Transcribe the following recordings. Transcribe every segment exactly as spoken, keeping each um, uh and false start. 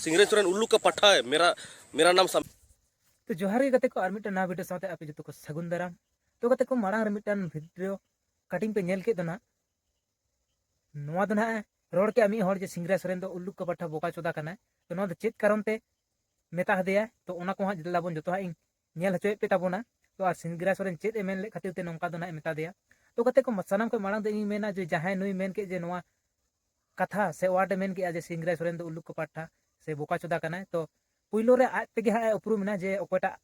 सिंगरेश्वरन उल्लू का पट्ठा है मेरा मेरा नाम सम... ᱛᱚ ᱡᱚᱦᱟᱨ ᱜᱮ ᱜᱟᱛᱮ ᱠᱚ, ᱟᱨ ᱢᱤᱫᱴᱟᱝ ᱱᱟᱣᱟ ᱵᱷᱤᱰᱤᱭᱳ ᱥᱟᱶᱛᱮ ᱟᱯᱮ ᱡᱚᱛᱚ ᱠᱚ ᱥᱟᱹᱜᱩᱱ ᱫᱟᱨᱟᱢ᱾ ᱛᱚ ᱜᱟᱛᱮ ᱠᱚ, ᱢᱟᱲᱟᱝ ᱨᱮ ᱢᱤᱫᱴᱟᱝ ᱵᱷᱤᱰᱤᱭᱳ ᱠᱟᱴᱤᱝ ᱯᱮ ᱧᱮᱞ ᱠᱮᱫ ᱫᱚ ᱱᱟᱜ, ᱱᱚᱣᱟ ᱫᱚ ᱱᱟᱜ ᱨᱚᱲ ᱠᱮᱜᱼᱟ ᱢᱤᱫ ᱦᱚᱲ ᱡᱮ ᱥᱤᱝᱜᱽᱨᱟᱥᱚᱨᱮᱱ ᱫᱚ ᱩᱞᱞᱩᱠ ᱠᱚ ᱯᱟᱴᱷᱟ ᱵᱚᱠᱟ ᱪᱚᱫᱟ ᱠᱟᱱᱟᱭ᱾ ᱛᱚ ᱱᱚᱣᱟ ᱫᱚ ᱪᱮᱫ ᱠᱟᱨᱚᱱ ᱛᱮ ᱢᱮᱛᱟ ᱦᱟᱫᱮᱭᱟ? ᱛᱚ ᱚᱱᱟ ᱠᱚ ᱦᱟᱸᱜ ᱫᱮᱞᱟ ᱵᱚᱱ ᱡᱚᱛᱚ ᱦᱟᱸᱜ ᱤᱧ ᱧᱮᱞ ᱦᱚᱪᱚᱭᱮᱫ ᱯᱮ ᱛᱟᱵᱚᱱᱟ᱾ ᱛᱚ ᱟᱨ ᱥᱤᱝᱜᱽᱨᱟᱥᱚᱨᱮᱱ ᱪᱮᱫ ᱮ ᱢᱮᱱ ᱞᱮᱫ ᱠᱷᱟᱹᱛᱤᱨ ᱛᱮ ᱱᱚᱝᱠᱟ ᱫᱚ ᱱᱟᱜ ᱮ ᱢᱮᱛᱟ ᱫᱮᱭᱟ? ᱛᱚ ᱜᱟᱛᱮ ᱠᱚ, ᱥᱟᱱᱟᱢ ᱠᱷᱚᱱ ᱢᱟᱲᱟᱝ ᱫᱚ ᱤᱧ ᱢᱮᱱᱟ ᱡᱮ ᱡᱟᱦᱟᱸᱭ ᱱᱩᱭ ᱢᱮᱱ ᱠᱮᱫ ᱡᱮ ᱱᱚᱣᱟ ᱠᱟᱛᱷᱟ ᱥᱮ ᱣᱟᱨᱰ ᱮ ᱢᱮᱱ ᱠᱮᱜᱼᱟ ᱡᱮ ᱥᱤᱝᱜᱽᱨᱟᱥᱚᱨᱮᱱ ᱫᱚ ᱩᱞᱞᱩᱠ ᱠᱚ ᱯᱟᱴᱷᱟ ᱥᱮ ᱵᱚᱠᱟ ᱪᱚᱫᱟ ᱠᱟᱱᱟᱭ, ᱛᱚ ᱯᱩᱭᱞᱳ ᱨᱮ ᱟᱡ ᱛᱮᱜᱮ ᱦᱟᱸᱜ ᱮ ᱩᱯᱨᱩᱢ ᱮᱱᱟ ᱡᱮ ᱚᱠᱚᱭᱴᱟᱜ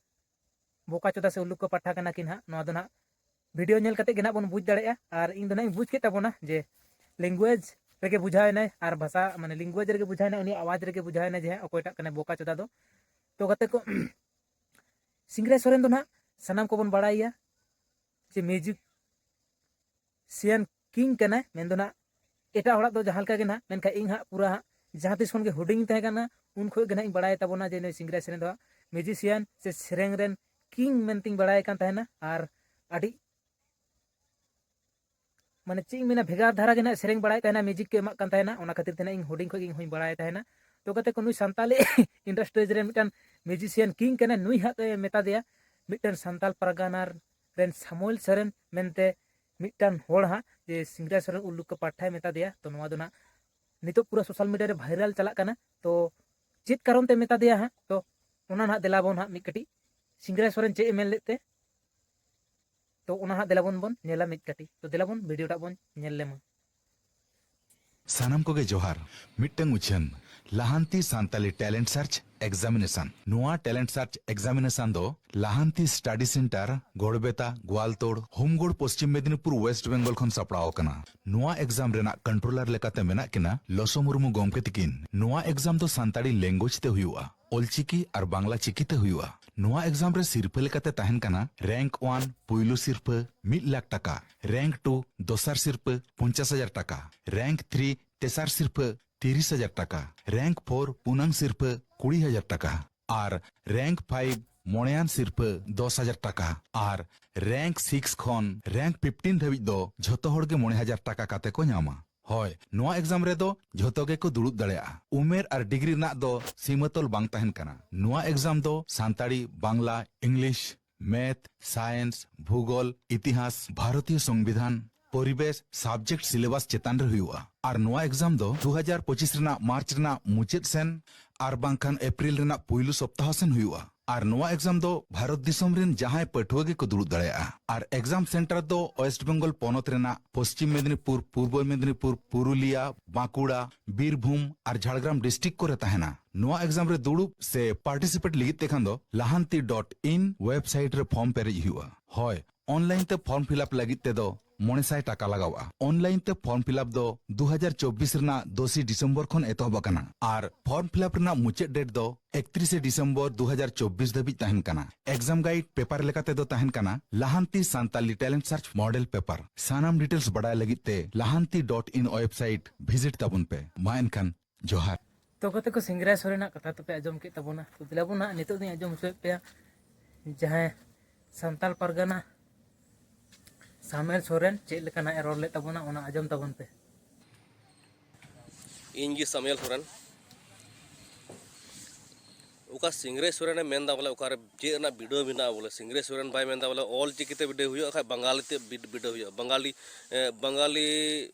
ᱵᱚᱠᱟ ᱪᱚᱫᱟ ᱥᱮ ᱩᱞᱞᱩᱠ ᱠᱚ ᱯᱟᱴᱷᱟ ᱠᱟᱱᱟ ᱠᱤᱱ ᱦᱟᱸᱜ᱾ ᱱᱚᱣᱟ ᱫᱚ ᱱᱟᱜ ᱵᱷᱤᱰᱤᱭᱳ ᱧᱮᱞ ᱠᱟᱛᱮ ᱜᱮ ᱱᱟᱜ ᱵᱚᱱ ᱵᱩᱡᱽ ᱫᱟᱲᱮᱭᱟᱜᱼᱟ᱾ ᱟᱨ ᱤᱧ ᱫᱚ ᱱᱟᱜ ᱤᱧ ᱵᱩᱡᱽ ᱠᱮᱫ ᱛᱟᱵᱚᱱᱟ ᱡᱮ ᱞᱮᱝᱜᱩᱭᱮᱡᱽ ᱨᱮᱜᱮ ᱵᱩᱡᱷᱟᱣ ᱮᱱᱟᱭ, ᱟᱨ ᱵᱷᱟᱥᱟ ᱢᱟᱱᱮ ᱞᱮᱝᱜᱩᱭᱮᱡᱽ ᱨᱮᱜᱮ ᱵᱩᱡᱷᱟᱣ ᱮᱱᱟᱭ, ᱩᱱᱤᱭᱟᱜ ᱟᱣᱟᱡᱽ ᱨᱮᱜᱮ ᱵᱩᱡᱷᱟᱣ ᱮᱱᱟᱭ ᱡᱮ ᱦᱮᱸ ᱚᱠᱚᱭᱴᱟᱜ ᱠᱟᱱᱟᱭ ᱵᱚᱠᱟ ᱪᱚᱫᱟ ᱫᱚ᱾ ᱛᱚ ᱜᱟᱛᱮ ᱠᱚ, ᱥᱤᱝᱜᱽᱨᱟᱥᱚᱨᱮᱱ ᱫᱚ ᱱᱟᱜ ᱥᱟᱱᱟᱢ ᱠᱚᱵᱚᱱ ᱵᱟᱲᱟᱭᱟ ᱡᱮ ᱢᱤᱭᱩᱡᱤᱠ ᱥᱤᱭᱟᱱ ᱠᱤᱝ ᱠᱟᱱᱟᱭ, ᱢᱮᱱᱫᱚ ᱱᱟᱜ ᱮᱴᱟᱜ ᱦᱚᱲᱟᱜ ᱫᱚ ᱡᱟᱦᱟᱸ ᱞᱮᱠᱟ ᱜᱮ ᱱᱟᱜ, ᱢᱮᱱᱠᱷᱟᱱ ᱤᱧ ᱦᱟᱸᱜ ᱯᱩᱨᱟᱹ ᱦᱟᱸᱜ ᱡᱟᱦᱟᱸ ᱛᱤᱥ ᱠᱷᱚᱱ ᱜᱮ ᱦᱩᱰᱤᱧ ᱤᱧ ᱛᱟᱦᱮᱸ ᱠᱟᱱᱟ, ᱩᱱ ᱠᱷᱚᱱ ᱜᱮ ᱱᱟᱜ ᱤᱧ ᱵᱟᱲᱟᱭ ᱛᱟᱵᱚᱱᱟ ᱡᱮ ᱱᱩᱭ ᱥᱤᱝᱜᱽᱨᱟᱥᱚᱨᱮᱱ ᱫᱚ ᱦᱟᱸᱜ ᱢᱤᱭᱩᱡᱤᱥᱤᱭᱟᱱ ᱥᱮ ᱥᱮᱨᱮᱧ ᱨᱮᱱ ᱠᱤᱝ ᱢᱮᱱᱛᱮᱧ ᱵᱟᱲᱟᱭ ᱠᱟᱱ ᱛᱟᱦᱮᱱᱟ᱾ ᱟᱨ ᱟᱹᱰᱤ ᱢᱟᱱᱮ ᱪᱮᱫ ᱤᱧ ᱢᱮᱱᱟ, ᱵᱷᱮᱜᱟᱨ ᱫᱷᱟᱨᱟ ᱜᱮ ᱱᱟᱜ ᱥᱮᱨᱮᱧ ᱵᱟᱲᱟᱭᱮᱫ ᱛᱟᱦᱮᱱᱟ, ᱢᱤᱭᱩᱡᱤᱠ ᱠᱚ ᱮᱢᱟᱜ ᱠᱟᱱ ᱛᱟᱦᱮᱱᱟ, ᱚᱱᱟ ᱠᱷᱟᱹᱛᱤᱨ ᱛᱮ ᱱᱟᱜ ᱤᱧ ᱦᱩᱰᱤᱧ ᱠᱷᱚᱱ ᱜᱮ ᱤᱧ ᱦᱚᱸᱧ ᱵᱟᱲᱟᱭ ᱛᱟᱦᱮᱱᱟ᱾ ᱛᱚ ᱜᱟᱛᱮ ᱠᱚ, ᱱᱩᱭ ᱥᱟᱱᱛᱟᱞᱤ ᱤᱱᱰᱟᱥᱴᱨᱤᱡᱽ ᱨᱮᱱ ᱢᱤᱫᱴᱟᱝ ᱢᱤᱭᱩᱡᱤᱥᱤᱭᱟᱱ ᱠᱤᱝ ᱠᱟᱱᱟᱭ, ᱱᱩᱭ ᱦᱟᱸᱜ ᱮ ᱢᱮᱛᱟ ᱫᱮᱭᱟ ᱢᱤᱫᱴᱟᱝ ᱥᱟᱱᱛᱟᱞ ᱯᱟᱨᱜᱟᱱᱟ ᱨᱮᱱ ᱥᱟᱢᱩᱭᱮᱞ ᱥᱚᱨᱮᱱ ᱢᱮᱱᱛᱮ ᱢᱤᱫᱴᱟᱝ ᱦᱚᱲ ᱦᱟᱸᱜ ᱡᱮ ᱥᱤᱝᱜᱽᱨᱟᱥᱚᱨᱮᱱ ᱩᱞᱞᱩᱠ ᱠᱚ ᱯᱟᱴᱷᱟᱭ ᱢᱮᱛᱟ ᱫᱮᱭᱟ᱾ ᱛᱚ ᱱᱚᱣᱟ ᱫᱚ ᱱᱟᱜ ᱱᱤᱛᱚᱜ ᱯᱩᱨᱟᱹ ᱥᱳᱥᱟᱞ ᱢᱤᱰᱤᱭᱟ ᱨᱮ ᱵᱷᱟᱭᱨᱟᱞ ᱪᱟᱞᱟᱜ ᱠᱟᱱᱟ᱾ ᱛᱚ ᱪᱮᱫ ᱠᱟᱨᱚᱱ ᱛᱮ ᱢᱮᱛᱟ ᱫᱮᱭᱟ ᱦᱟᱸᱜ, ᱛᱚ ᱚᱱᱟ ᱱᱟᱜ ᱫᱮᱞᱟ ᱵᱚᱱ ᱦᱟᱸᱜ ᱢᱤᱫ ᱠᱟᱹᱴᱤᱡ ᱥᱤᱝᱜᱽᱨᱟᱥᱚᱨᱮᱱ ᱪᱮᱫ ᱮ ᱢᱮᱱ ᱞᱮᱫ ᱛᱮ, ᱛᱚ ᱚᱱᱟ ᱦᱟᱸᱜ ᱫᱮᱞᱟ ᱵᱚᱱ ᱵᱚᱱ ᱧᱮᱞᱟ ᱢᱤᱫ ᱠᱟᱹᱴᱤᱡ᱾ ᱛᱚ ᱫᱮᱞᱟ ᱵᱚᱱ ᱵᱷᱤᱰᱤᱭᱳ ᱴᱟᱜ ᱵᱚᱱ ᱧᱮᱞ ᱞᱮᱢᱟ᱾ ᱥᱟᱱᱟᱢ ᱠᱚᱜᱮ ᱡᱚᱦᱟᱨ᱾ ᱢᱤᱫᱴᱟᱝ ᱩᱪᱷᱟᱹᱱ, ᱞᱟᱦᱟᱱᱛᱤ ᱥᱟᱱᱛᱟᱞᱤ ᱴᱮᱞᱮᱱᱴ ᱥᱟᱨᱪ ᱮᱠᱡᱟᱢᱤᱱᱮᱥᱚᱱ᱾ ᱱᱚᱣᱟ ᱴᱮᱞᱮᱱᱴ ᱥᱟᱨᱪ ᱮᱠᱡᱟᱢᱤᱱᱮᱥᱚᱱ ᱫᱚ ᱞᱟᱦᱟᱱᱛᱤ study centre, Gorbeta, Goaltore, Homgarh, Paschim Medinipur, West Bengal ᱠᱷᱚᱱ ᱥᱟᱯᱲᱟᱣ ᱟᱠᱟᱱᱟ᱾ ᱱᱚᱣᱟ ᱮᱠᱡᱟᱢ ᱨᱮᱱᱟᱜ ᱠᱚᱱᱴᱨᱳᱞᱟᱨ ᱞᱮᱠᱟᱛᱮ ᱢᱮᱱᱟᱜ ᱠᱤᱱᱟ ᱞᱚᱥᱚ ᱢᱩᱨᱢᱩ ᱜᱚᱢᱠᱮ ᱛᱤᱠᱤᱱ᱾ ᱱᱚᱣᱟ ᱮᱠᱡᱟᱢ ᱫᱚ ᱥᱟᱱᱛᱟᱲᱤ ᱞᱮᱝᱜᱩᱭᱮᱡᱽ ᱛᱮ ᱦᱩᱭᱩᱜᱼᱟ, ᱚᱞᱪᱤᱠᱤ ᱟᱨ ᱵᱟᱝᱞᱟ ᱪᱤᱠᱤ ᱛᱮ ᱦᱩᱭᱩᱜᱼᱟ᱾ ᱱᱚᱣᱟ ᱮᱠᱡᱟᱢ ᱨᱮ ᱥᱤᱨᱯᱷᱟᱹ ᱞᱮᱠᱟᱛᱮ ᱛᱟᱦᱮᱱ ᱠᱟᱱᱟ ᱨᱮᱝᱠ ᱚᱣᱟᱱ ᱯᱩᱭᱞᱩ ᱥᱤᱨᱯᱷᱟᱹ ᱢᱤᱫ ᱞᱟᱠᱷ ᱴᱟᱠᱟ, ᱨᱮᱝᱠ ᱴᱩ ᱫᱚᱥᱟᱨ ᱥᱤᱨᱯᱷᱟᱹ ᱯᱚᱧᱪᱟᱥ ᱦᱟᱡᱟᱨ ᱴᱟᱠᱟ, ᱨᱮᱝᱠ ᱛᱷᱨᱤ ᱛᱮᱥᱟᱨ ᱥᱤᱨᱯᱷᱟᱹ ᱛᱤᱨᱤᱥ ᱦᱟᱡᱟᱨ ᱴᱟᱠᱟ, ᱨᱮᱝᱠ ᱯᱷᱳᱨ ᱯᱩᱱᱟᱝ ᱥᱤᱨᱯᱷᱟᱹ ᱠᱩᱲᱤ ᱦᱟᱡᱟᱨ ᱴᱟᱠᱟ ᱟᱨ ᱨᱮᱝᱠ ᱯᱷᱟᱭᱤᱵᱷ ᱢᱚᱬᱮᱭᱟᱱ ᱥᱤᱨᱯᱷᱟᱹ ᱫᱚᱥ ᱦᱟᱡᱟᱨ ᱴᱟᱠᱟ ᱟᱨ ᱨᱮᱝᱠ ᱥᱤᱠᱥ ᱠᱷᱚᱱ ᱨᱮᱝᱠ ᱯᱷᱤᱯᱴᱤᱱ ᱫᱷᱟᱹᱵᱤᱡ ᱫᱚ ᱡᱷᱚᱛᱚ ᱦᱚᱲ ᱜᱮ ᱢᱚᱬᱮ ᱦᱟᱡᱟᱨ ᱴᱟᱠᱟ ᱠᱟᱛᱮ ᱠᱚ ᱧᱟᱢᱟ᱾ ᱦᱳᱭ, ᱱᱚᱣᱟ ᱮᱠᱡᱟᱢ ᱨᱮᱫᱚ ᱡᱷᱚᱛᱚ ᱜᱮᱠᱚ ᱫᱩᱲᱩᱵ ᱫᱟᱲᱮᱭᱟᱜᱼᱟ᱾ ᱩᱢᱮᱨ ᱟᱨ ᱰᱤᱜᱽᱨᱤ ᱨᱮᱱᱟᱜ ᱫᱚ ᱥᱤᱢᱟᱹᱛᱚᱞ ᱵᱟᱝ ᱛᱟᱦᱮᱱ ᱠᱟᱱᱟ᱾ ᱱᱚᱣᱟ ᱮᱠᱡᱟᱢ ᱫᱚ Santali, Bangla, English, math, science, ᱵᱷᱩᱜᱳᱞ, ᱤᱛᱤᱦᱟᱥ, ᱵᱷᱟᱨᱚᱛᱤᱭᱚ ᱥᱚᱝᱵᱤᱫᱷᱟᱱ, ᱯᱚᱨᱤᱵᱮᱥ ᱥᱟᱵᱡᱮᱠᱴ ᱥᱤᱞᱮᱵᱟᱥ ᱪᱮᱛᱟᱱ ᱨᱮ ᱦᱩᱭᱩᱜᱼᱟ᱾ ᱟᱨ ᱱᱚᱣᱟ ᱮᱠᱡᱟᱢ ᱫᱚ ᱫᱩ ᱦᱟᱡᱟᱨ ᱯᱚᱸᱪᱤᱥ ᱨᱮᱱᱟᱜ ᱢᱟᱨᱪ ᱨᱮᱱᱟᱜ ᱢᱩᱪᱟᱹᱫ ᱥᱮᱱ ᱟᱨ ᱵᱟᱝᱠᱷᱟᱱ ᱮᱯᱨᱤᱞ ᱨᱮᱱᱟᱜ ᱯᱩᱭᱞᱩ ᱥᱚᱯᱛᱟᱦᱚ ᱥᱮᱱ ᱦᱩᱭᱩᱜᱼᱟ᱾ ᱟᱨ ᱱᱚᱣᱟ ᱮᱠᱡᱟᱢ ᱫᱚ ᱵᱷᱟᱨᱚᱛ ᱫᱤᱥᱚᱢ ᱨᱮᱱ ᱡᱟᱦᱟᱸᱭ ᱯᱟᱹᱴᱷᱩᱣᱟᱹ ᱜᱮᱠᱚ ᱫᱩᱲᱩᱵ ᱫᱟᱲᱮᱭᱟᱜᱼᱟ᱾ ᱟᱨ ᱮᱠᱡᱟᱢ ᱥᱮᱱᱴᱟᱨ ᱫᱚ ᱳᱭᱮᱥᱴ ᱵᱮᱝᱜᱚᱞ ᱯᱚᱱᱚᱛ ᱨᱮᱱᱟᱜ ᱯᱚᱥᱪᱤᱢ ᱢᱮᱫᱽᱱᱤᱯᱩᱨ, ᱯᱩᱨᱵᱚ ᱢᱮᱫᱽᱱᱤᱯᱩᱨ, ᱯᱩᱨᱩᱞᱤᱭᱟ, ᱵᱟᱸᱠᱩᱲᱟ, ᱵᱤᱨᱵᱷᱩᱢ ᱟᱨ ᱡᱷᱟᱲᱜᱨᱟᱢ ᱰᱤᱥᱴᱨᱤᱠᱴ ᱠᱚᱨᱮ ᱛᱟᱦᱮᱱᱟ᱾ ᱱᱚᱣᱟ ᱮᱠᱡᱟᱢ ᱨᱮ ᱫᱩᱲᱩᱵ ᱥᱮ ᱯᱟᱨᱴᱤᱥᱤᱯᱮᱴ ᱞᱟᱹᱜᱤᱫ ᱛᱮ ᱠᱷᱟᱱ ᱫᱚ ᱞᱟᱦᱟᱱᱛᱤ ᱰᱚᱴ ᱤᱱ ᱣᱮᱵᱥᱟᱭᱤᱴ ᱨᱮ ᱯᱷᱚᱨᱢ ᱯᱮᱨᱮᱡ ᱦᱩᱭᱩᱜᱼᱟ᱾ ᱦᱳᱭ, ᱚᱱᱞᱟᱭᱤᱱ ᱛᱮ ᱯᱷᱚᱨᱢ ᱯᱷᱤᱞᱟᱯ ᱞᱟᱹᱜᱤᱫ ᱛᱮᱫᱚ ᱢᱚᱬᱮ ᱥᱟᱭ ᱴᱟᱠᱟ ᱞᱟᱜᱟᱣᱜᱼᱟ᱾ ᱚᱱᱞᱟᱭᱤᱱ ᱛᱮ ᱯᱷᱚᱨᱢ ᱯᱷᱤᱞᱟᱯ ᱫᱚ ᱫᱩ ᱦᱟᱡᱟᱨ ᱪᱚᱵᱵᱤᱥ ᱨᱮᱱᱟᱜ ᱫᱚᱥᱤ ᱰᱤᱥᱮᱢᱵᱚᱨ ᱠᱷᱚᱱ ᱮᱛᱚᱦᱚᱵ ᱟᱠᱟᱱᱟ ᱟᱨ ᱯᱷᱚᱨᱢ ᱯᱷᱤᱞᱟᱯ ᱨᱮᱱᱟᱜ ᱢᱩᱪᱟᱹᱫ ᱰᱮᱴ ᱫᱚ ᱮᱠᱛᱨᱤᱥᱮ ᱰᱤᱥᱮᱢᱵᱚᱨ ᱫᱩ ᱦᱟᱡᱟᱨ ᱪᱚᱵᱵᱤᱥ ᱫᱷᱟᱹᱵᱤᱡ ᱛᱟᱦᱮᱱ ᱠᱟᱱᱟ᱾ ᱮᱠᱡᱟᱢ ᱜᱟᱭᱤᱰ ᱯᱮᱯᱟᱨ ᱞᱮᱠᱟ ᱛᱮᱫᱚ ᱛᱟᱦᱮᱱ ᱠᱟᱱᱟ ᱞᱟᱦᱟᱱᱛᱤ Santali talent search model paper. ᱥᱟᱱᱟᱢ ᱰᱤᱴᱮᱞᱥ ᱵᱟᱰᱟᱭ ᱞᱟᱹᱜᱤᱫ ᱛᱮ ᱞᱟᱦᱟᱱᱛᱤ ᱰᱚᱴ ᱤᱱ ᱣᱮᱵᱥᱟᱭᱤᱴ ᱵᱷᱤᱡᱤᱴ ᱛᱟᱵᱚᱱ ᱯᱮ᱾ ᱢᱟ ᱮᱱᱠᱷᱟᱱ ᱡᱚᱦᱟᱨ᱾ ᱛᱚ ᱜᱟᱛᱮ ᱠᱚ, ᱥᱤᱝᱨᱟᱭ ᱥᱚᱨᱮᱱᱟᱜ ᱠᱟᱛᱷᱟ ᱛᱚᱯᱮ ᱟᱸᱡᱚᱢ ᱠᱮᱫ ᱛᱟᱵᱚᱱᱟ᱾ ᱛᱚ ᱫᱮᱞᱟ ᱵᱚᱱ ᱱᱟᱦᱟᱜ ᱱᱤᱛᱚᱜ ᱫᱚᱧ ᱟᱸᱡᱚᱢ ᱦᱚᱪᱚᱭᱮᱫ ᱯᱮᱭᱟ ᱡᱟᱦᱟᱸᱭ ᱥᱟᱱᱛᱟᱲ ᱯᱟᱨᱜᱟᱱᱟ ᱥᱟᱢᱮᱞ ᱥᱚᱨᱮᱱ ᱪᱮᱫ ᱞᱮᱠᱟᱱᱟᱜ ᱮ ᱨᱚᱲ ᱞᱮᱫ ᱛᱟᱵᱚᱱᱟ, ᱚᱱᱟ ᱟᱸᱡᱚᱢ ᱛᱟᱵᱚᱱ ᱯᱮ᱾ ᱤᱧ ᱜᱮ ᱥᱟᱢᱮᱞ ᱥᱚᱨᱮᱱ᱾ ᱚᱠᱟ ᱥᱤᱝᱨᱟᱹᱭ ᱥᱚᱨᱮᱱᱮ ᱢᱮᱱᱫᱟ ᱵᱚᱞᱮ ᱚᱠᱟᱨᱮ ᱪᱮᱫ ᱨᱮᱱᱟᱜ ᱵᱤᱰᱟᱹᱣ ᱢᱮᱱᱟᱜᱼᱟ? ᱵᱚᱞᱮ ᱥᱤᱝᱨᱟᱹᱭ ᱥᱚᱨᱮᱱ ᱵᱟᱭ ᱢᱮᱱᱫᱟ ᱵᱚᱞᱮ ᱚᱞ ᱪᱤᱠᱤᱛᱮ ᱵᱤᱰᱟᱹᱣ ᱦᱩᱭᱩᱜᱼᱟ, ᱠᱷᱟᱡ ᱵᱟᱝᱜᱟᱞᱤ ᱛᱮ ᱵᱤᱰ- ᱵᱤᱰᱟᱹᱣ ᱦᱩᱭᱩᱜᱼᱟ, ᱵᱟᱝᱜᱟᱞᱤ, ᱮ, ᱵᱟᱝᱜᱟᱞᱤ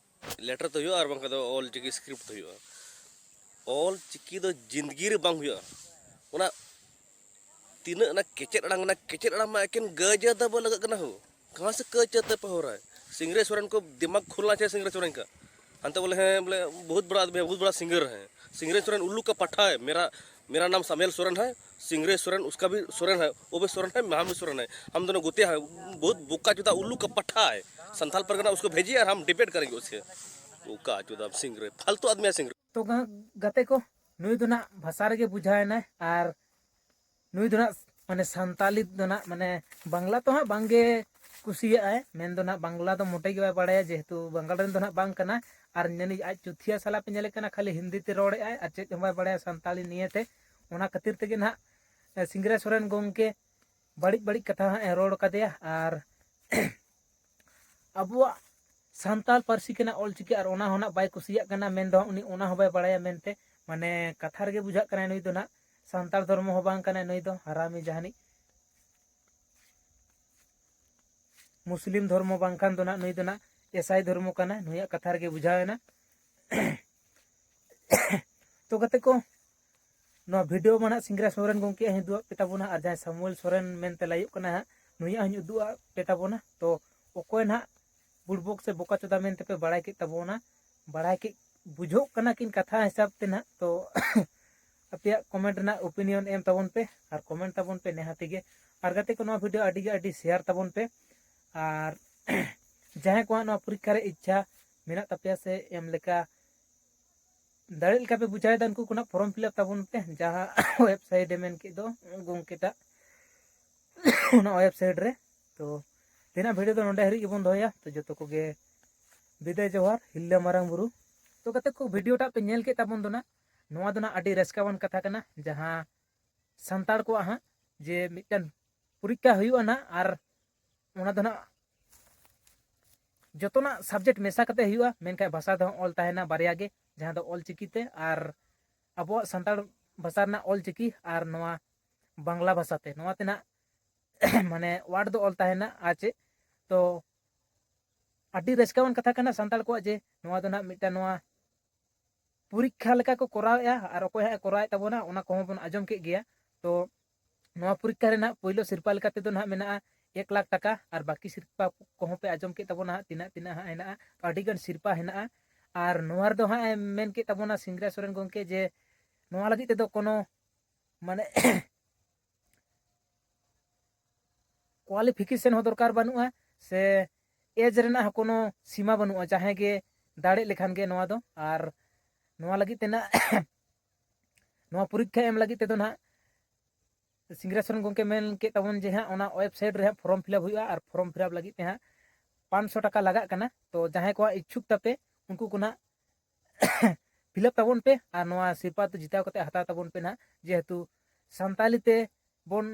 ᱞᱮᱴᱟᱨ ᱛᱮ ᱦᱩᱭᱩᱜᱼᱟ, ᱟᱨ ᱵᱟᱝᱠᱷᱟᱱ ᱫᱚ ᱚᱞ ᱪᱤᱠᱤ ᱥᱠᱨᱤᱯᱴ ᱛᱮ ᱦᱩᱭᱩᱜᱼᱟ᱾ ᱚᱞ ᱪᱤᱠᱤ ᱫᱚ ᱡᱤᱱᱫᱜᱤ ᱨᱮ ᱵᱟᱝ ᱦᱩᱭᱩᱜᱼᱟ᱾ ᱚᱱᱟ ᱛᱤᱱᱟᱹᱜ ᱚᱱᱟ ᱠᱮᱪᱮᱫ ᱟᱲᱟᱝ, ᱚᱱᱟ ᱠᱮᱪᱮᱫ ᱟᱲᱟᱝ ᱢᱟ ᱮᱠᱮᱱ ᱜᱟᱹᱡᱟᱹ ᱫᱟᱵᱚ ᱞᱟᱜᱟᱜ ᱠᱟᱱᱟ ᱦᱳ᱾ ᱠᱟᱦᱟᱸ ᱥᱮ ᱠᱟᱹᱡ ᱪᱟᱹᱛᱮ ᱯᱮ ᱦᱚᱨᱟ ᱦᱟᱭ? ᱥᱤᱝᱨᱟᱹᱭ ᱥᱚᱨᱮᱱ ᱠᱚ ᱫᱤᱢᱟᱜᱽ ᱠᱷᱩᱞᱱᱟ ᱪᱟᱦᱤᱭᱮ ᱥᱤᱝᱨᱟᱹᱭ ᱥᱚᱨᱮᱱ ᱠᱟ᱾ ᱦᱟᱱᱛᱮ ᱵᱚᱞᱮ ᱦᱮᱸ ᱵᱚᱞᱮ ᱵᱚᱦᱩᱛ ᱵᱟᱲᱟ ᱟᱫᱢᱤ ᱦᱟᱭ, ᱵᱚᱦᱩᱛ ᱵᱟᱲᱟ ᱥᱤᱝᱜᱟᱨ ᱦᱟᱭ᱾ ᱥᱤᱝᱨᱟᱹᱭ ᱥᱚᱨᱮᱱ ᱩᱞᱞᱩ ᱠᱟ ᱯᱟᱴᱷᱟ ᱦᱟᱭ, ᱢᱮᱨᱟ ᱢᱮᱨᱟ ᱱᱟᱢ ᱥᱟᱢᱮᱞ ᱥᱚᱨᱮᱱ ᱦᱟᱭ, ᱥᱤᱝᱨᱟᱹᱭ ᱥᱚᱨᱮᱱ ᱩᱥᱠᱟ ᱵᱷᱤ ᱥᱚᱨᱮᱱ ᱦᱟᱭ, ᱳ ᱵᱷᱤ ᱥᱚᱨᱮᱱ ᱦᱟᱭ, ᱦᱟᱢ ᱫᱚᱱᱳ ᱜᱩᱛᱮ ᱦᱟᱭ, ᱵᱚᱦᱩᱛ ᱵᱳᱠᱟ ᱪᱳᱫᱟ ᱩᱞᱞᱩ ᱠᱟ ᱯᱟᱴᱷᱟ ᱦᱟᱭ᱾ ᱥᱟᱱᱛᱟᱞ ᱯᱟᱨᱜᱟᱱᱟ ᱩᱥᱠᱳ ᱵᱷᱮᱡᱤᱭᱮ ᱟᱨ ᱦᱟᱢ ᱰᱤᱵᱮᱴ ᱠᱟᱨᱮᱸᱜᱮ ᱩᱥᱠᱮ᱾ ᱵᱳᱠᱟ ᱪᱳᱫᱟ ᱥᱤᱝᱨᱟᱹᱭ, ᱯᱷᱟᱞᱛᱩ ᱟᱫᱢᱤ ᱦᱟᱭ ᱥᱤᱝᱨᱟᱹᱭ᱾ ᱛᱚ ᱜᱟ- ᱜᱟᱛᱮ ᱠᱚ, ᱱᱩᱭ ᱫᱚ ᱱᱟᱜ ᱵᱷᱟᱥᱟ ᱨᱮᱜᱮ ᱵᱩᱡᱷᱟᱹᱣ ᱮᱱᱟᱭ ᱟᱨ ᱱᱩᱭ ᱫᱚ ᱱᱟᱜ ᱢᱟᱱᱮ ᱥᱟᱱᱛᱟᱞᱤ ᱫᱚ ᱱᱟᱜ ᱢᱟᱱᱮ ᱵᱟᱝᱞᱟ ᱛᱚ ᱦᱟᱸᱜ ᱵᱟᱝᱜᱮ ᱠᱩᱥᱤᱭᱟᱜᱼᱟᱭ, ᱢᱮᱱᱫᱚ ᱱᱟᱜ ᱵᱟᱝᱞᱟ ᱫᱚ ᱢᱚᱴᱮ ᱜᱮ ᱵᱟᱭ ᱵᱟᱲᱟᱭᱟ, ᱡᱮᱦᱮᱛᱩ ᱵᱟᱝᱜᱟᱞ ᱨᱮᱱ ᱫᱚ ᱱᱟᱜ ᱵᱟᱝ ᱠᱟᱱᱟ᱾ ᱟᱨ ᱧᱮᱞᱮ ᱟᱡ ᱪᱩᱛᱷᱤᱭᱟ ᱥᱟᱞᱟ ᱯᱮ ᱧᱮᱞᱮ ᱠᱟᱱᱟ, ᱠᱷᱟᱹᱞᱤ ᱦᱤᱱᱫᱤ ᱛᱮ ᱨᱚᱲᱮᱫᱼᱟᱭ ᱟᱨ ᱪᱮᱫ ᱦᱚᱸ ᱵᱟᱭ ᱵᱟᱲᱟᱭᱟ ᱥᱟᱱᱛᱟᱞᱤ ᱱᱤᱭᱮᱛᱮ᱾ ᱚᱱᱟ ᱠᱷᱟᱹᱛᱤᱨ ᱛᱮᱜᱮ ᱱᱟᱜ ᱥᱤᱝᱨᱟᱹᱭ ᱥᱚᱨᱮᱱ ᱜᱚᱢᱠᱮ ᱵᱟᱹᱲᱤᱡ ᱵᱟᱹᱲᱤᱡ ᱠᱟᱛᱷᱟ ᱦᱟᱸᱜ ᱮ ᱨᱚᱲ ᱠᱟᱫᱮᱭᱟ᱾ ᱟᱨ ᱟᱵᱚᱣᱟᱜ ᱥᱟᱱᱛᱟᱲ ᱯᱟᱹᱨᱥᱤ ᱠᱟᱱᱟ ᱚᱞᱪᱤᱠᱤ, ᱟᱨ ᱚᱱᱟ ᱦᱚᱸ ᱱᱟᱜ ᱵᱟᱭ ᱠᱩᱥᱤᱭᱟᱜ ᱠᱟᱱᱟ, ᱢᱮᱱᱫᱚ ᱩᱱᱤ ᱚᱱᱟ ᱦᱚᱸ ᱵᱟᱭ ᱵᱟᱲᱟᱭᱟ ᱢᱮᱱᱛᱮ᱾ ᱢᱟᱱᱮ ᱠᱟᱛᱷᱟ ᱨᱮᱜᱮ ᱵᱩᱡᱷᱟᱹᱜ ᱠᱟᱱᱟ ᱱᱩᱭ ᱫᱚ ᱱᱟᱜ ᱥᱟᱱᱛᱟᱲ ᱫᱷᱚᱨᱢᱚ ᱦᱚᱸ ᱵᱟᱝ ᱠᱟᱱᱟᱭ, ᱱᱩᱭ ᱫᱚ ᱦᱟᱨᱟᱢᱤ ᱡᱟᱦᱟᱱᱤᱡ ᱢᱩᱥᱞᱤᱢ ᱫᱷᱚᱨᱢᱚ ᱵᱟᱝᱠᱷᱟᱱ ᱫᱚ ᱱᱟᱜ ᱱᱩᱭ ᱫᱚ ᱱᱟᱜ ᱮᱥᱟᱭ ᱫᱷᱚᱨᱢᱚ ᱠᱟᱱᱟᱭ, ᱱᱩᱭᱟᱜ ᱠᱟᱛᱷᱟ ᱨᱮᱜᱮ ᱵᱩᱡᱷᱟᱹᱣ ᱮᱱᱟ᱾ ᱛᱚ ᱜᱟᱛᱮ ᱠᱚ, ᱱᱚᱣᱟ ᱵᱷᱤᱰᱤᱭᱳ ᱢᱟ ᱱᱟᱜ ᱥᱤᱝᱨᱟ ᱥᱚᱨᱮᱱ ᱜᱚᱢᱠᱮᱭᱟᱜ ᱦᱚᱧ ᱩᱫᱩᱜ ᱟᱫ ᱯᱮ ᱛᱟᱵᱚᱱᱟ, ᱟᱨ ᱡᱟᱦᱟᱸᱭ ᱥᱟᱢᱩᱭᱮᱞ ᱥᱚᱨᱮᱱ ᱢᱮᱱᱛᱮ ᱞᱟᱹᱭᱚᱜ ᱠᱟᱱᱟ ᱦᱟᱸᱜ, ᱱᱩᱭᱟᱜ ᱦᱚᱧ ᱩᱫᱩᱜ ᱟᱫ ᱯᱮ ᱛᱟᱵᱚᱱᱟ᱾ ᱛᱚ ᱚᱠᱚᱭ ᱱᱟᱜ ᱵᱩᱲᱵᱚᱠ ᱥᱮ ᱵᱚᱠᱟ ᱪᱚᱫᱟ ᱢᱮᱱᱛᱮ ᱯᱮ ᱵᱟᱲᱟᱭ ᱠᱮᱫ ᱛᱟᱵᱚᱱᱟ, ᱵᱟᱲᱟᱭ ᱠᱮᱫ ᱵᱩᱡᱷᱟᱹᱜ ᱠᱟᱱᱟ ᱠᱤᱱ ᱠᱟᱛᱷᱟ ᱦᱤᱥᱟᱹᱵ ᱛᱮ ᱱᱟᱜ, ᱛᱚ ᱟᱯᱮᱭᱟᱜ ᱠᱚᱢᱮᱱᱴ ᱨᱮᱱᱟᱜ ᱳᱯᱤᱱᱤᱭᱚᱱ ᱮᱢ ᱛᱟᱵᱚᱱ ᱯᱮ, ᱟᱨ ᱠᱚᱢᱮᱱᱴ ᱛᱟᱵᱚᱱ ᱯᱮ ᱱᱮᱦᱟᱛᱤ ᱜᱮ᱾ ᱟᱨ ᱜᱟᱛᱮ ᱠᱚ, ᱱᱚᱣᱟ ᱵᱷᱤᱰᱤᱭᱳ ᱟᱹᱰᱤ ᱜᱮ ᱟᱹᱰᱤ ᱥᱮᱭᱟᱨ ᱛᱟᱵᱚᱱ ᱯᱮ᱾ ᱟᱨ ᱡᱟᱦᱟᱸᱭ ᱠᱚᱣᱟᱜ ᱱᱚᱣᱟ ᱯᱚᱨᱤᱠᱠᱷᱟ ᱨᱮ ᱤᱪᱪᱷᱟ ᱢᱮᱱᱟᱜ ᱛᱟᱯᱮᱭᱟ ᱥᱮ ᱮᱢ ᱞᱮᱠᱟ ᱫᱟᱲᱮ ᱞᱮᱠᱟ ᱯᱮ ᱵᱩᱡᱷᱟᱹᱣᱮᱫᱟ, ᱩᱱᱠᱩ ᱠᱚᱱᱟᱜ ᱯᱷᱚᱨᱚᱢ ᱯᱷᱤᱞᱟᱯ ᱛᱟᱵᱚᱱ ᱯᱮ, ᱡᱟᱦᱟᱸ ᱳᱭᱮᱵᱽᱥᱟᱭᱤᱴ ᱮ ᱢᱮᱱ ᱠᱮᱫ ᱫᱚ ᱜᱚᱢᱠᱮᱴᱟᱜ, ᱚᱱᱟ ᱳᱭᱮᱵᱽᱥᱟᱭᱤᱴ ᱨᱮ᱾ ᱛᱚ ᱛᱮᱦᱮᱧᱟᱜ ᱵᱷᱤᱰᱤᱭᱳ ᱫᱚ ᱱᱚᱸᱰᱮ ᱦᱟᱹᱨᱤᱡ ᱜᱮᱵᱚᱱ ᱫᱚᱦᱚᱭᱟ᱾ ᱛᱚ ᱡᱚᱛᱚ ᱠᱚᱜᱮ ᱵᱤᱫᱟᱹᱭ ᱡᱚᱦᱟᱨ, ᱦᱤᱞᱞᱟᱹ ᱢᱟᱨᱟᱝ ᱵᱩᱨᱩ᱾ ᱛᱚ ᱜᱟᱛᱮ ᱠᱚ, ᱵᱷᱤᱰᱤᱭᱳ ᱴᱟᱜ ᱯᱮ ᱧᱮᱞ ᱠᱮᱫ ᱛᱟᱵᱚᱱ ᱫᱚ ᱱᱟᱜ, ᱱᱚᱣᱟ ᱫᱚ ᱱᱟᱜ ᱟᱹᱰᱤ ᱨᱟᱹᱥᱠᱟᱹᱣᱟᱱ ᱠᱟᱛᱷᱟ ᱠᱟᱱᱟ, ᱡᱟᱦᱟᱸ ᱥᱟᱱᱛᱟᱲ ᱠᱚᱣᱟᱜ ᱦᱟᱸᱜ ᱡᱮ ᱢᱤᱫᱴᱟᱝ ᱯᱚᱨᱤᱠᱠᱷᱟ ᱦᱩᱭᱩᱜᱼᱟ ᱱᱟᱜ, ᱟᱨ ᱚᱱᱟ ᱫᱚ ᱱᱟᱜ ᱡᱚᱛᱚᱱᱟᱜ ᱥᱟᱵᱡᱮᱠᱴ ᱢᱮᱥᱟ ᱠᱟᱛᱮ ᱦᱩᱭᱩᱜᱼᱟ, ᱢᱮᱱᱠᱷᱟᱱ ᱵᱷᱟᱥᱟ ᱫᱚ ᱚᱞ ᱛᱟᱦᱮᱱᱟ ᱵᱟᱨᱭᱟ ᱜᱮ, ᱡᱟᱦᱟᱸ ᱫᱚ ᱚᱞ ᱪᱤᱠᱤ ᱛᱮ ᱟᱨ ᱟᱵᱚᱣᱟᱜ ᱥᱟᱱᱛᱟᱲ ᱵᱷᱟᱥᱟ ᱨᱮᱱᱟᱜ ᱚᱞ ᱪᱤᱠᱤ ᱟᱨ ᱱᱚᱣᱟ ᱵᱟᱝᱞᱟ ᱵᱷᱟᱥᱟ ᱛᱮ, ᱱᱚᱣᱟ ᱛᱮᱱᱟᱜ ᱢᱟᱱᱮ ᱣᱟᱨᱰ ᱫᱚ ᱚᱞ ᱛᱟᱦᱮᱱᱟ᱾ ᱟᱨ ᱪᱮᱫ, ᱛᱚ ᱟᱹᱰᱤ ᱨᱟᱹᱥᱠᱟᱹᱣᱟᱱ ᱠᱟᱛᱷᱟ ᱠᱟᱱᱟ ᱥᱟᱱᱛᱟᱲ ᱠᱚᱣᱟᱜ, ᱡᱮ ᱱᱚᱣᱟ ᱫᱚ ᱱᱟᱜ ᱢᱤᱫᱴᱟᱝ ᱱᱚᱣᱟ ᱯᱚᱨᱤᱠᱠᱷᱟ ᱞᱮᱠᱟ ᱠᱚ ᱠᱚᱨᱟᱣᱮᱫᱼᱟ, ᱟᱨ ᱚᱠᱚᱭ ᱦᱟᱸᱜ ᱮ ᱠᱚᱨᱟᱣᱮᱫ ᱛᱟᱵᱚᱱᱟ ᱚᱱᱟ ᱠᱚᱦᱚᱸ ᱵᱚᱱ ᱟᱸᱡᱚᱢ ᱠᱮᱫ ᱜᱮᱭᱟ᱾ ᱛᱚ ᱱᱚᱣᱟ ᱯᱚᱨᱤᱠᱠᱷᱟ ᱨᱮᱱᱟᱜ ᱯᱳᱭᱞᱳ ᱥᱤᱨᱯᱟ ᱞᱮᱠᱟ ᱛᱮᱫᱚ ᱱᱟᱦᱟᱜ ᱢᱮᱱᱟᱜᱼᱟ ᱮᱠ ᱞᱟᱠᱷ ᱴᱟᱠᱟ, ᱟᱨ ᱵᱟᱹᱠᱤ ᱥᱤᱨᱯᱟ ᱠᱚᱦᱚᱸ ᱯᱮ ᱟᱸᱡᱚᱢ ᱠᱮᱫ ᱛᱟᱵᱚᱱᱟ ᱦᱟᱸᱜ, ᱛᱤᱱᱟᱹᱜ ᱛᱤᱱᱟᱹᱜ ᱦᱟᱸᱜ ᱦᱮᱱᱟᱜᱼᱟ, ᱛᱚ ᱟᱹᱰᱤ ᱜᱟᱱ ᱥᱤᱨᱯᱟ ᱦᱮᱱᱟᱜᱼᱟ᱾ ᱟᱨ ᱱᱚᱣᱟ ᱨᱮᱫᱚ ᱦᱟᱸᱜ ᱮ ᱢᱮᱱ ᱠᱮᱫ ᱛᱟᱵᱚᱱᱟ ᱥᱤᱝᱨᱟ ᱥᱚᱨᱮᱱ ᱜᱚᱢᱠᱮ ᱡᱮ ᱱᱚᱣᱟ ᱞᱟᱹᱜᱤᱫ ᱛᱮᱫᱚ ᱠᱳᱱᱳ ᱢᱟᱱᱮ ᱠᱳᱣᱟᱞᱤᱯᱷᱤᱠᱮᱥᱚᱱ ᱦᱚᱸ ᱫᱚᱨᱠᱟᱨ ᱵᱟᱹᱱᱩᱜᱼᱟ, ᱥᱮ ᱮᱡᱽ ᱨᱮᱱᱟᱜ ᱦᱚᱸ ᱠᱳᱱᱳ ᱥᱤᱢᱟ ᱵᱟᱹᱱᱩᱜᱼᱟ, ᱡᱟᱦᱟᱸᱭ ᱜᱮ ᱫᱟᱲᱮᱜ ᱞᱮᱠᱷᱟᱱ ᱜᱮ ᱱᱚᱣᱟ ᱫᱚ᱾ ᱟᱨ ᱱᱚᱣᱟ ᱞᱟᱹᱜᱤᱫ ᱛᱮ ᱱᱟᱜ ᱱᱚᱣᱟ ᱯᱚᱨᱤᱠᱠᱷᱟ ᱮᱢ ᱞᱟᱹᱜᱤᱫ ᱛᱮᱫᱚ ᱱᱟᱜ ᱥᱤᱝᱨᱟ ᱥᱚᱨᱮᱱ ᱜᱚᱢᱠᱮ ᱢᱮᱱ ᱠᱮᱫ ᱛᱟᱵᱚᱱ ᱡᱮ ᱦᱟᱸᱜ ᱚᱱᱟ ᱳᱭᱮᱵᱽᱥᱟᱭᱤᱴ ᱨᱮ ᱦᱟᱸᱜ ᱯᱷᱚᱨᱚᱢ ᱯᱷᱤᱞᱟᱯ ᱦᱩᱭᱩᱜᱼᱟ, ᱟᱨ ᱯᱷᱚᱨᱚᱢ ᱯᱷᱤᱞᱟᱯ ᱞᱟᱹᱜᱤᱫ ᱛᱮ ᱦᱟᱸᱜ ᱯᱟᱸᱪᱥᱚ ᱴᱟᱠᱟ ᱞᱟᱜᱟᱜ ᱠᱟᱱᱟ᱾ ᱛᱚ ᱡᱟᱦᱟᱸᱭ ᱠᱚᱣᱟᱜ ᱤᱪᱪᱷᱩᱠ ᱛᱟᱯᱮ ᱩᱱᱠᱩ ᱠᱚ ᱱᱟᱜ ᱯᱷᱤᱞᱟᱯ ᱛᱟᱵᱚᱱ ᱯᱮ, ᱟᱨ ᱱᱚᱣᱟ ᱥᱤᱨᱯᱟ ᱫᱚ ᱡᱤᱛᱟᱹᱣ ᱠᱟᱛᱮ ᱦᱟᱛᱟᱣ ᱛᱟᱵᱚᱱ ᱯᱮ ᱱᱟᱜ, ᱡᱮᱦᱮᱛᱩ ᱥᱟᱱᱛᱟᱞᱤ ᱛᱮ ᱵᱚᱱ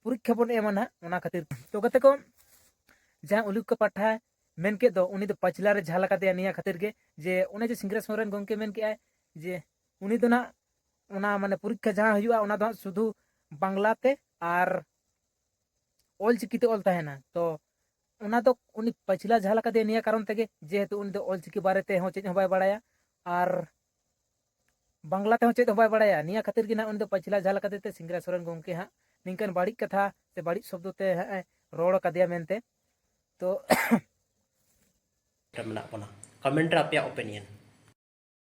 ᱯᱚᱨᱤᱠᱠᱷᱟ ᱵᱚᱱ ᱮᱢᱟ ᱱᱟᱜ, ᱚᱱᱟ ᱠᱷᱟᱹᱛᱤᱨ᱾ ᱛᱚ ᱜᱟᱛᱮ ᱠᱚ, ᱡᱟᱦᱟᱸ ᱩᱞᱩᱠᱠᱟ ᱯᱟᱴᱷᱟ ᱢᱮᱱ ᱠᱮᱫ ᱫᱚ, ᱩᱱᱤ ᱫᱚ ᱯᱟᱹᱪᱷᱞᱟ ᱨᱮ ᱡᱷᱟᱞ ᱟᱠᱟᱫᱮᱭᱟ ᱱᱤᱭᱟᱹ ᱠᱷᱟᱹᱛᱤᱨ ᱜᱮ, ᱡᱮ ᱚᱱᱮ ᱡᱮ ᱥᱤᱝᱨᱟᱹᱭ ᱥᱚᱨᱮᱱ ᱜᱚᱢᱠᱮ ᱢᱮᱱ ᱠᱮᱜᱼᱟᱭ ᱡᱮ ᱩᱱᱤ ᱫᱚ ᱱᱟᱜ ᱚᱱᱟ ᱢᱟᱱᱮ ᱯᱚᱨᱤᱠᱠᱷᱟ ᱡᱟᱦᱟᱸ ᱦᱩᱭᱩᱜᱼᱟ, ᱚᱱᱟ ᱫᱚ ᱦᱟᱸᱜ ᱥᱩᱫᱷᱩ ᱵᱟᱝᱞᱟ ᱛᱮ ᱟᱨ ᱚᱞ ᱪᱤᱠᱤ ᱛᱮ ᱚᱞ ᱛᱟᱦᱮᱱᱟ᱾ ᱛᱚ ᱚᱱᱟ ᱫᱚ ᱩᱱᱤ ᱯᱟᱹᱪᱷᱞᱟ ᱡᱷᱟᱞ ᱟᱠᱟᱫᱮᱭᱟ ᱱᱤᱭᱟᱹ ᱠᱟᱨᱚᱱ ᱛᱮᱜᱮ, ᱡᱮᱦᱮᱛᱩ ᱩᱱᱤ ᱫᱚ ᱚᱞ ᱪᱤᱠᱤ ᱵᱟᱨᱮ ᱛᱮ ᱦᱚᱸ ᱪᱮᱫ ᱦᱚᱸ ᱵᱟᱭ ᱵᱟᱲᱟᱭᱟ ᱟᱨ ᱵᱟᱝᱞᱟ ᱛᱮᱦᱚᱸ ᱪᱮᱫ ᱦᱚᱸ ᱵᱟᱭ ᱵᱟᱲᱟᱭᱟ᱾ ᱱᱤᱭᱟᱹ ᱠᱷᱟᱹᱛᱤᱨ ᱜᱮ ᱱᱟᱜ ᱩᱱᱤ ᱫᱚ ᱯᱟᱹᱪᱷᱞᱟ ᱡᱷᱟᱞ ᱟᱠᱟᱫᱮ ᱛᱮ ᱥᱤᱝᱨᱟᱹᱭ ᱥᱚᱨᱮᱱ ᱜᱚᱢᱠᱮ ᱦᱟᱸᱜ ᱱᱤᱝᱠᱟᱹᱱ ᱵᱟᱹᱲᱤᱡ ᱠᱟᱛᱷᱟ ᱥᱮ ᱵᱟᱹᱲᱤᱡ ᱥᱚᱵᱫᱚ ᱛᱮ ᱦᱟᱸᱜ ᱮ ᱨᱚᱲ ᱟᱠᱟᱫᱮᱭᱟ ᱢᱮᱱᱛᱮ᱾ ᱛᱚ ᱨᱮ ᱢᱮᱱᱟᱜ ᱵᱚᱱᱟ, ᱠᱚᱢᱮᱱᱴ ᱨᱮ ᱟᱯᱮᱭᱟᱜ ᱚᱯᱤᱱᱤᱭᱚᱱ᱾